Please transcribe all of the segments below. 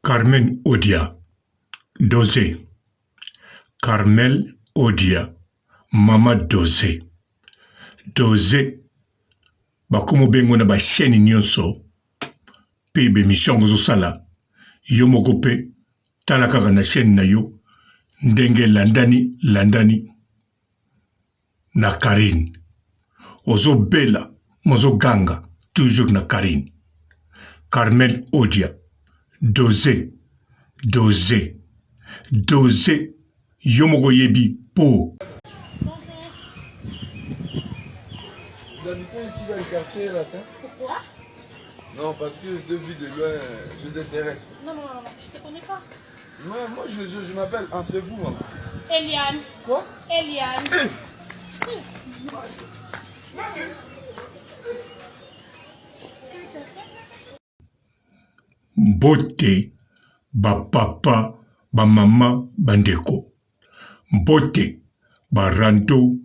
Carmen Odia dose Carmel Odia mama dose dose bakomi obengo na ba chaine nionso pe ba emission yango ozosala yo moko pe tala kaka na chaine na yo ndenge elandani landani na Carine ozo bela mozo ganga toujours na Carine Carmel Odia dose dose dose yo moko oyebi po Vous habitez ici dans le quartier là, ça Pourquoi Non, parce que je te vis de loin, je t'intéresse. Non, non, non, non, je te connais pas. Moi, moi je, je, je m'appelle ah, c'est vous, maman. Eliane. Quoi Eliane. Eh. Mbote ba papa, ba mama, ba ndeko. Mbote ba rando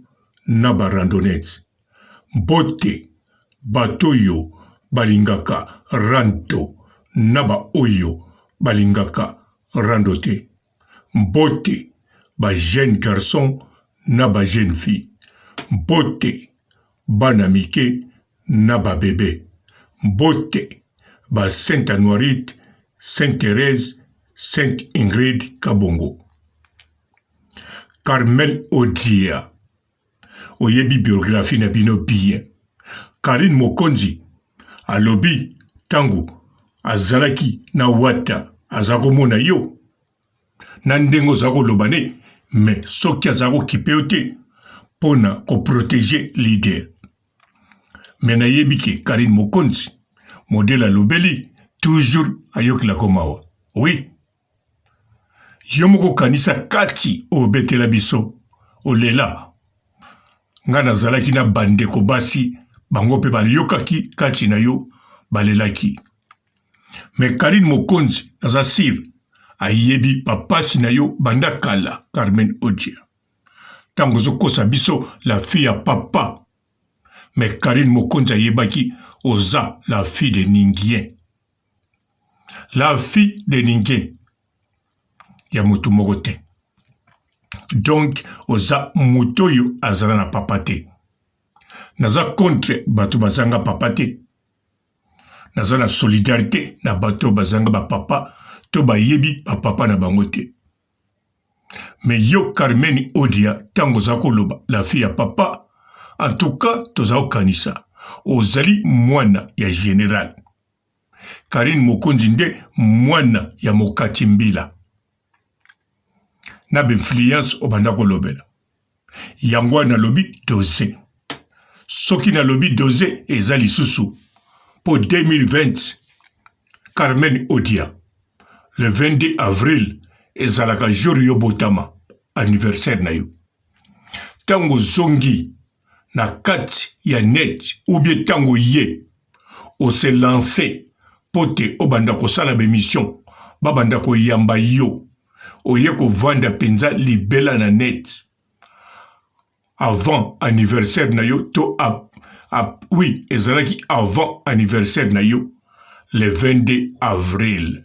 na ba randonnettes. Mbote bato oyo balingaka rando na ba oyo balingaka rando te. Mbote ba jeunes garçons na ba jeunes filles. Mbote bana mike na ba bebes. Mbote ba Sainte Anuarite, Sainte Therèse, Sainte Ingrid Kabongo. Carmel Odia. Oyebi biographie na bino bien. Carine Mokonzi alobi tangu azalaki na Wata aza komona yo na ndenge oza koloba ne mais soki aza kokipe yo te pona ko proteger leader. Mais nayebi ke Carine Mokonzi modèle alobeli toujours ayokelako mawa. Oui. Yo moko kanisa kati obetela biso olela nga nazalaki na bandeko basi bango pe bayokaki kati na yo balelaki mais Carine Mokonzi naza sur ayebi ba pasi na yo banda kala Carmen Odia tango ozokosa biso la fille ya papa mais Carine Mokonzi ayebaki oza la fille de Ningien La fille de Ningue ya mutu moko te. Donc oza mutu oyo azala na papa te. Naza contre bato bazanga papa te. Naza na solidarite na bato oyo bazanga ba papa to bayebi ba papa na bango te. Mais yo Carmen Odia tango oza koloba la fille ya papa en tout cas toza kokanisa ozali mwana ya general. Carine Mokonzi nde mwana ya mokati mbila na b'influence obanda kolobela yango wana nalobi dose soki nalobi dose eza lisusu mpo 2020 Carmen Odia le 22 avril ezalaka jour yo botama anniversaire na yo ntango ozongi na kati ya net ou bien tango ye o se lancer po te obanda kosala ba emission babanda koyamba yo oye kovanda penza libela na net avant anniversaire na yo to ap, ap, oui ezalaki avant anniversaire na yo le 22 avril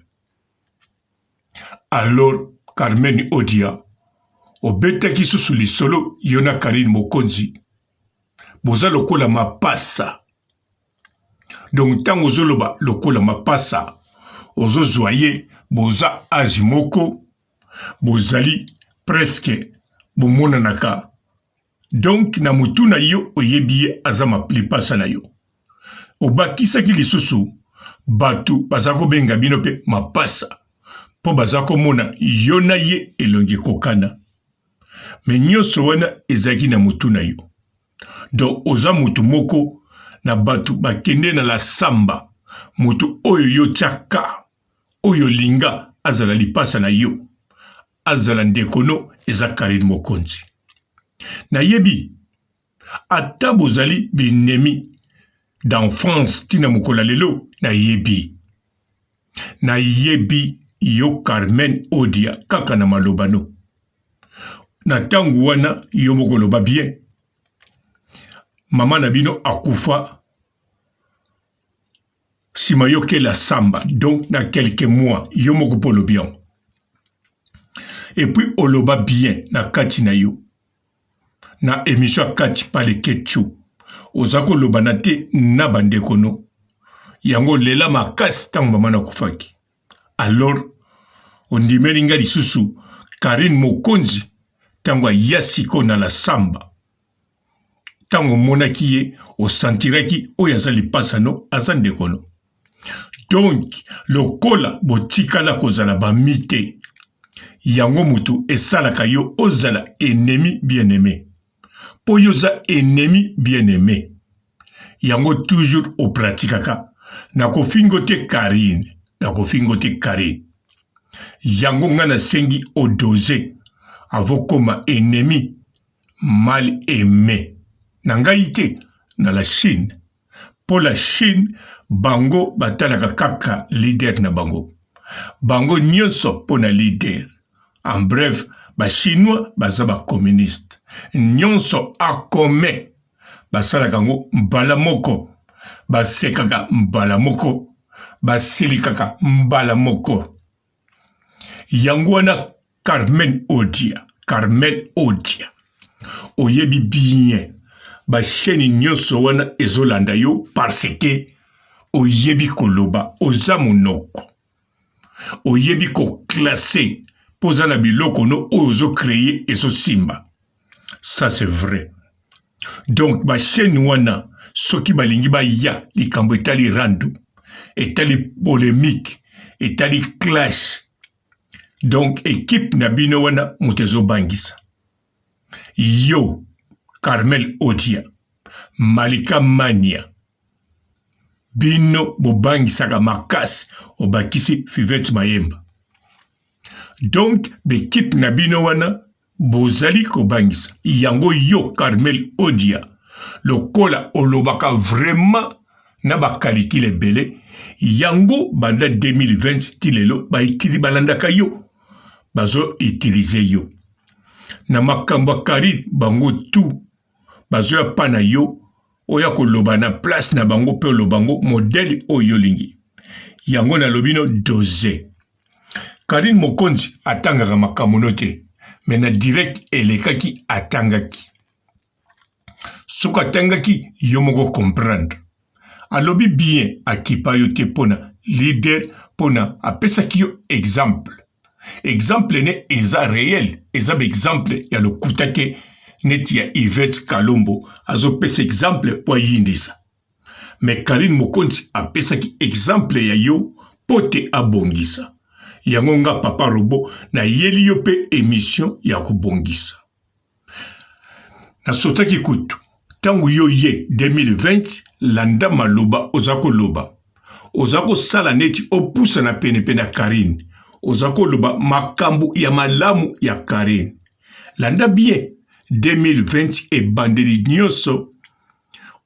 Alors Carmen Odia obetaki susu lisolo yo na Carine Mokonzi boza lokola mapasa donc ntango ozoloba lokola mapasa ozozwa ye boza age moko bozali presque bomonanaka Donc na mutu na yo oyebi ye aza lipasa na yo. Obakisaki lisusu batu baza kobenga bino pe mapasa po baza komona yo na ye elongi ekokana. Mais nionso wana ezalaki na mutu na yo. Donc oza mutu moko na batu bakende na la samba mutu oyo yo tia cas oyo olinga azala lipasa na yo azala ndeko no eza Carine Mokonzi. Nayebi ata bozali binemi d'enfance tina mokolo ya lelo nayebi nayebi yo Carmen Odia kaka na maloba no na ntango wana yo moko oloba bien mama na bino akufa. Sima yokela samba donc na quelques mois yo moko mpe olobi yango. Et puis oloba bien na kati na yo na emission ya kati pa leketchou oza kolobana te na bandeko no yango lela makasi ntango mama nakufaki alors ondimeli nga lisusu Carine Mokonzi ntango aya sikoyo na la samba ntango omonaki ye osantiraki oyo aza lipasa no aza ndeko no donc lokola botikala kozala bami te yango motu esalaka yo ozala ennemi bien aime mpo yo oza ennemi bien aime yango toujours opratikaka nakofingo te Carine nakofingo te Carine yango nga nasengi odose avokoma ennemi mal aime na ngai te na la Chine mpo la Chine bango batalaka kaka leader na bango bango nyonso mpo na leader en bref ba chinois baza ba communiste nyonso akome basalaka yango mbala moko basekaka mbala moko basilikaka mbala moko yango wana Carmen Odia, Carmel Odia, oyebi bien ba chaîne nyonso wana ezolanda yo parce que oyebi koloba, oza monoko, oyebi ko classer mpo oza na biloko no oyo ozo créer ezosimba. Ça c'est vrai. Donc ba chaîne wana soki balingi baya likambo etali rando, etali polemique, etali clash Donc equipe na bino wana moto ezobangisa yo Carmel Odia Malika Mania bino bobangisaka makasi obakisi Fivette Mayemba donc bekipe na bino wana Bozali kobangisa yango yo Carmel Odia lokola olobaka vraiment na ba calicule ebele yango banda 2020 ti lelo ba balandaka yo bazo utiliser yo na makambo ya Carine bango tout bazoya pa na yo oya koloba na place na bango pe oloba ngo modèle oyo olingi yango nalobi no dose Carine Mokonzi atangaka makambo no te mais na direct elekaki atangaki soki atangaki yo moko comprendre alobi bien akipa yo te pona leader pona apesaki yo exemple exemple ne eza reel eza ba exemple ya lokuta te neti ya Yvette Kalombo azopesa exemple po ayindisa Mais Carine Mokonzi apesaki exemple ya yo po te abongisa. Yango nga papa robot nayeli yo pe emission ya kobongisa. Nasotaki kutu tango yo ye 2020 landa maloba oza koloba. Oza kosala neti opusana pene pene ya Carine. Oza koloba makambo ya malamu ya Carine. Landa bien 2020 ebandeli nyoso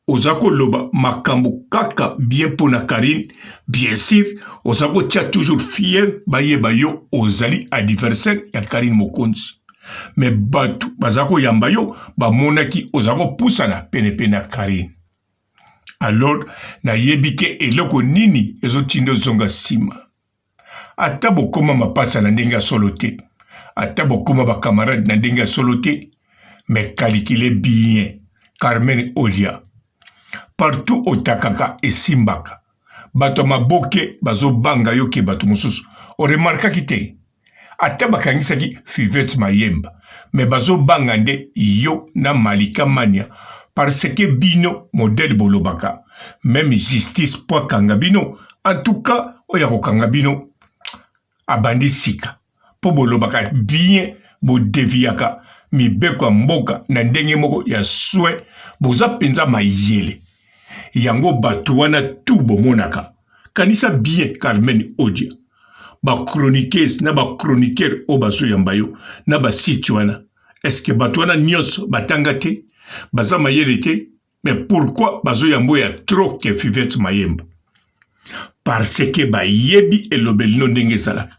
oza koloba makambo kaka bien pona Carine bien sur oza kotia toujours fier bayeba yo ozali adversaire ya Carine Mokonzi mais bato baza koyamba yo bamonaki oza kopusana penepene ya Carine alors nayebi te eloko nini ezotinda ozonga nsima Ata bokoma mapasa na ndenge ya solo te, ata bokoma ba camarade na ndenge ya solo te, mais calculer bien Carmen Olia. Partout otakaka esimbaka. Bato ya maboke bazobanga yo ke bato mosusu. Oremarkaki te? Ata bakangisaki Fivette Mayemba, mais bazobanga nde yo na Malika Mania parce que bino modèle bolobaka meme justice po akanga bino en tout cas oyo akokanga bino abandi sika po bolobaka bien bodeviaka mibeko ya mboka na ndenge moko ya soin boza mpenza mayele yango bato wana tout bomonaka kanisa bien Carmen Odia ba chroniqueuse na ba chroniqueur oyo bazoyamba yo na ba site wana est-ce que bato wana nyonso batanga te baza mayele te mais pourquoi bazoyamba oyo ya trop ke Fivette Mayemba parce que bayebi elobeli no ndenge ezalaka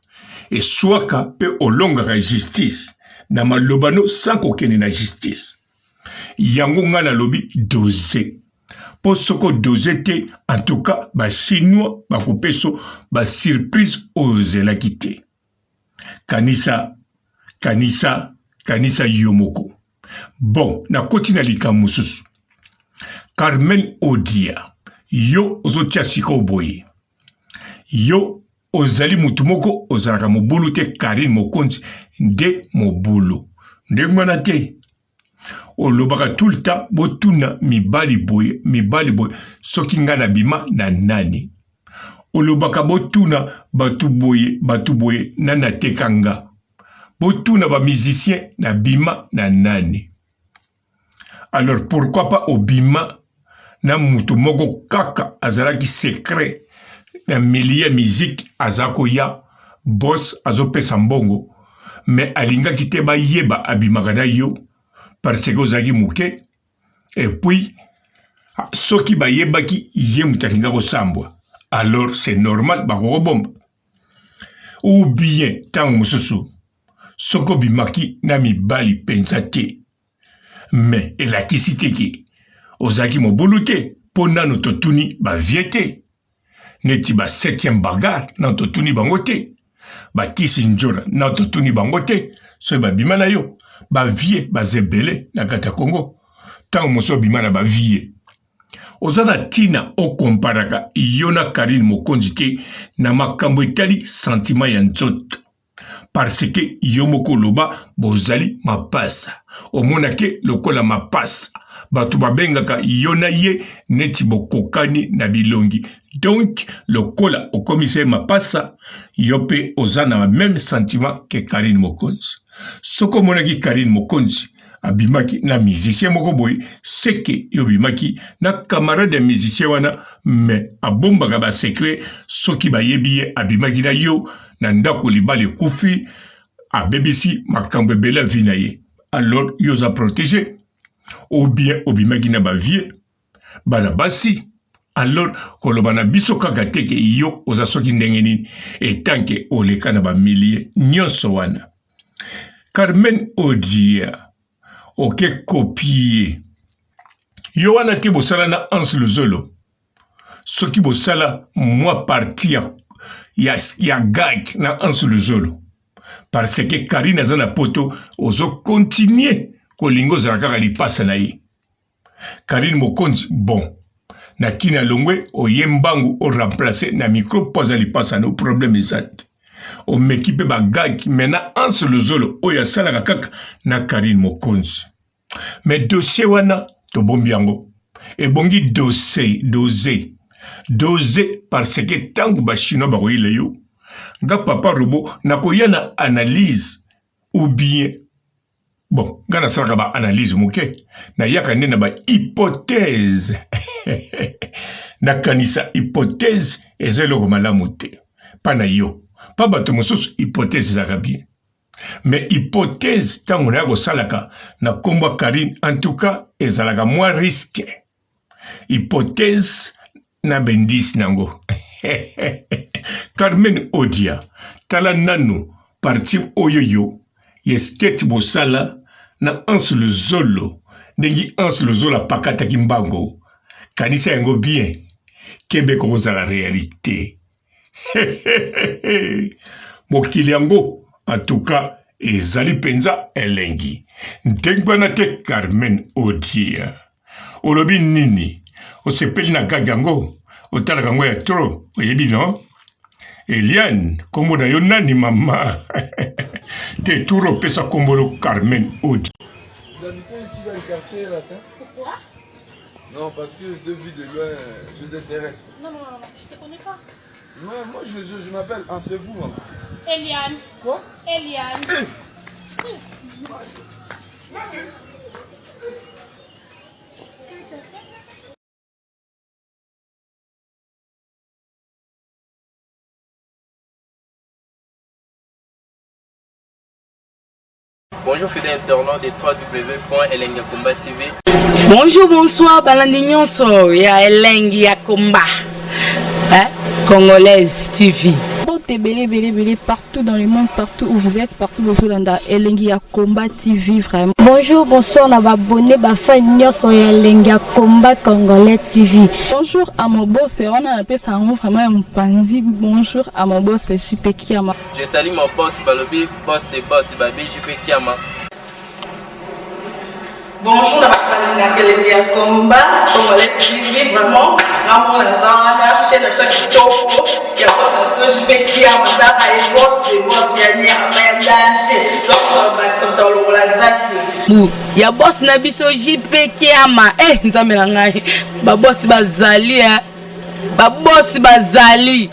eswaka mpe olongaka justice na maloba no sans kokende na justice yango ngai nalobi dose. Mpo soki odose te, en tout cas ba chinois bakopeso ba surprise oyo ozelaki te. Kanisa, kanisa, kanisa yo moko. Bon, nakoti na likambo mosusu. Carmen Odia, yo ozotia sikoyo boye. Yo ozali mutu moko ozalaka mobulu te, Carine Mokonzi nde mobulu. Ndenge wana te. Olobaka tout le temps botuna mibali boye, mibali boye, soki nga na bima na nani. Olobaka botuna batu boye, batu boye, nani ateka nga. Botuna ba musiciens na bima na nani. Alors pourquoi pas obima na mutu moko kaka azalaki secret na milieu ya musique aza koya boss azopesa mbongo mais alingaki te bayeba abimaka na yo parce que ozalaki moke et puis soki bayebaki ye moto alinga kosambwa alors c'est normal bakokobomba ou bien ntango mosusu soki obimaki na mibali mpenza te mais elakisi te ke ozalaki mobulu te mpo nano totuni bavie te neti ba 7e bagarre nano totuni bango te bakisi njora nano totuni bango te soki babima na yo bavie baza ebele na kati ya Congo ntango mosusu obima na bavie oza na ntina okomparaka yo na Carine Mokonzi te na makambo etali sentiment ya nzoto parce que yo moko oloba bozali mapasa omonake lokola mapasa bato babengaka yo na ye neti bokokani na bilongi donc lokola okomisa ye mapasa yo mpe oza na meme sentiment ke Carine Mokonzi soki omonaki Carine Mokonzi abimaki na musicien moko boye seke yo obimaki na camarade ya musicien wana me abombaka ba secret soki bayebi ye abimaki na yo na ndako libala ekufi abebisi makambo ebele ya vie na ye alors yo oza protege ou bien obimaki na ba vieux bana basi alors koloba na biso kaka te ke yo oza soki ndenge nini etanke oleka na bamilie nyonso wana Carmen Odia oke kopie yo wana te bosala na Hans Luzolo soki bosala mwa parti ya, ya, ya gag na Hans Luzolo parce que Karine aza na poto ozo continuer kolinga ozala kaka lipasa na ye Carine Mokonzi bon na kin alongwe oye mbangu o remplacer na micro po aza lipasa no problème eza te omeki pe ba gag mais na Hans Luzolo oyo asalaka kaka na Carine Mokonzi mais dossier wana tobombi yango ebongi dose dose dose parce que ntango ba chinois bakoyela yo nga papa robo nakoya na analyse ou bien bon nga nasalaka ba analyse moke nayaka nde na ba hypothèse nakanisa hypothèse eza eloko malamu te mpa na yo mpa bato mosusu hypothèse ezalaka bien mais hypothèse ntango naya kosalaka na nkombo ya Carine en tout cas ezalaka mwa risque hypothèse na bendisi nango Carmen Odia tala nanu parti oyo yo ye sketch bosala na Hans Luzolo ndenge Hans Luzolo apakataki mbango kanisa yango bien kebe kokozala realite mokili yango en tout cas ezali mpenza elengi ndenge wana te Carmen Odia olobi nini osepeli na gag yango otalaka yango ya trop oyebi no Eliane kombo na yo nani mama te tour opesa kombo lo Carmen Odi Vous habitez ici dans le quartier là, hein? Pourquoi? Non, parce que je te vis de loin, je t'intéresse. Non, non, non, non, je te connais pas. Non, moi je, je, je m'appelle ah, c'est vous, maman. Eliane. Quoi? Eliane. Eh. Bonjour fidèles internautes de www.elengiyakomba TV. Bonjour, bonsoir, balandi nyonso ya Elengi ya Komba. Hein? Congolaise TV. Mbote ebele ebele ebele partout dans le monde, partout où vous êtes, partout bozolanda Elengi ya Combat TV vraiment. Bonjour, bonsoir na ba abonné ba fan nyonso ya Elengi ya Combat Congolais TV. Bonjour à mon boss, wana napesa yango vraiment ya mopanzi. Bonjour à mon boss JP Kiama. Je salue mon boss balobi boss de boss babi JP Kiama. Bonjour na bato balingaka elengi ya combat congolais TV vraiment ngamona naza wana chaîne na biso ya kitoko ya boss na biso JP Kiama tala ye boss de boss ya nyama ya danger donc bakisa moto alongola zaki bu ya boss na biso JP Kiama eh nzambe na ngai ba boss bazali eh ba boss bazali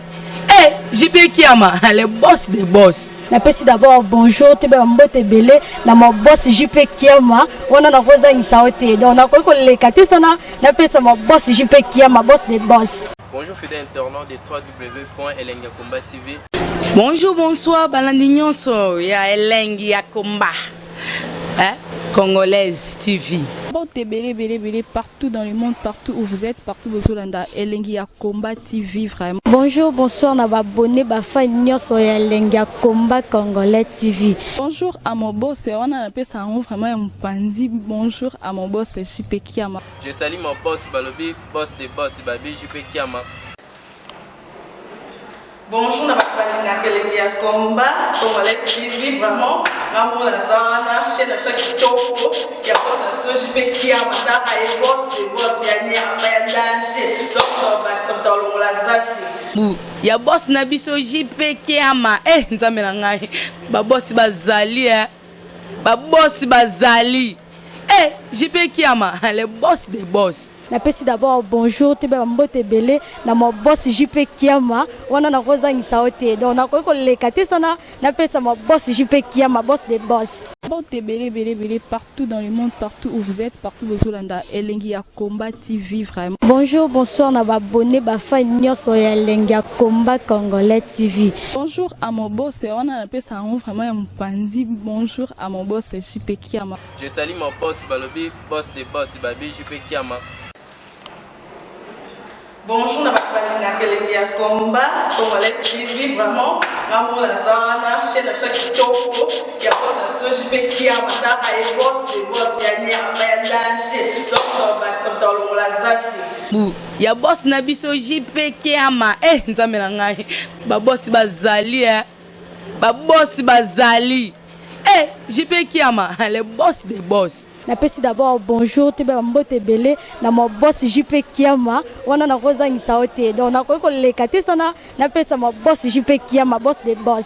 eh JP Kiama le boss de boss. Napesi d'abord bonjour toyeba mbote ebele na ma boss JP Kiama wana nakozangisa yo te donc nakoki koleka te sana napesa ma boss JP Kiama boss de boss. Bonjour fidèle internaute de www.elengiyakomba TV. Bonjour, bonsoir, balandi nyonso ya Elengi ya Combat. Hein? Congolaise TV. Mbote ebele ebele ebele partout dans le monde, partout où vous êtes, partout bozolanda Elengi ya Combat TV vraiment. Bonjour, bonsoir na ba abonné ba fan nyonso ya Elengi ya Combat Congolais TV. Bonjour à mon boss, wana napesa yango vraiment ya mopanzi. Bonjour à mon boss JP Kiama. Je salue mon boss balobi boss de boss babi JP Kiama. Bonjour na bato balingaka elengi ya combat congolais TV vraiment ngamona naza wana chaîne na biso ya kitoko ya boss na biso JP Kiama tala ye boss de boss ya nyama ya danger donc bakisa moto alongola zaki bu ya boss na biso JP Kiama eh nzambe na ngai ba boss bazali eh ba boss bazali eh JP Kiama le boss de boss. Napesi d'abord bonjour toyeba mbote ebele na ma boss JP Kiama wana nakozangisa yo te donc nakoki koleka te sana napesa ma boss JP Kiama boss de boss. Mbote ebele ebele ebele partout dans le monde, partout où vous êtes, partout bozolanda Elengi ya Combat TV vraiment. Bonjour, bonsoir na ba abonné ba fan nyonso ya Elengi ya Combat Congolais TV. Bonjour à mon boss, wana napesa yango vraiment ya mopanzi. Bonjour à mon boss JP Kiama. Je salue mon boss balobi boss de boss babi JP Kiama. Bonjour na bato balingaka elengi ya combat congolais TV vraiment ngamona naza wana chaîne na biso ya kitoko ya boss na biso JP Kiama tala ye boss de boss ya nyama ya danger donc bakisa moto alongola zaki bu ya boss na biso JP Kiama eh nzambe na ngai ba boss bazali eh ba boss bazali eh JP Kiama le boss de boss. Napesi d'abord bonjour toyeba mbote ebele na ma boss JP Kiama wana nakozangisa yo te donc nakoki koleka te sana napesa ma boss JP Kiama boss de boss.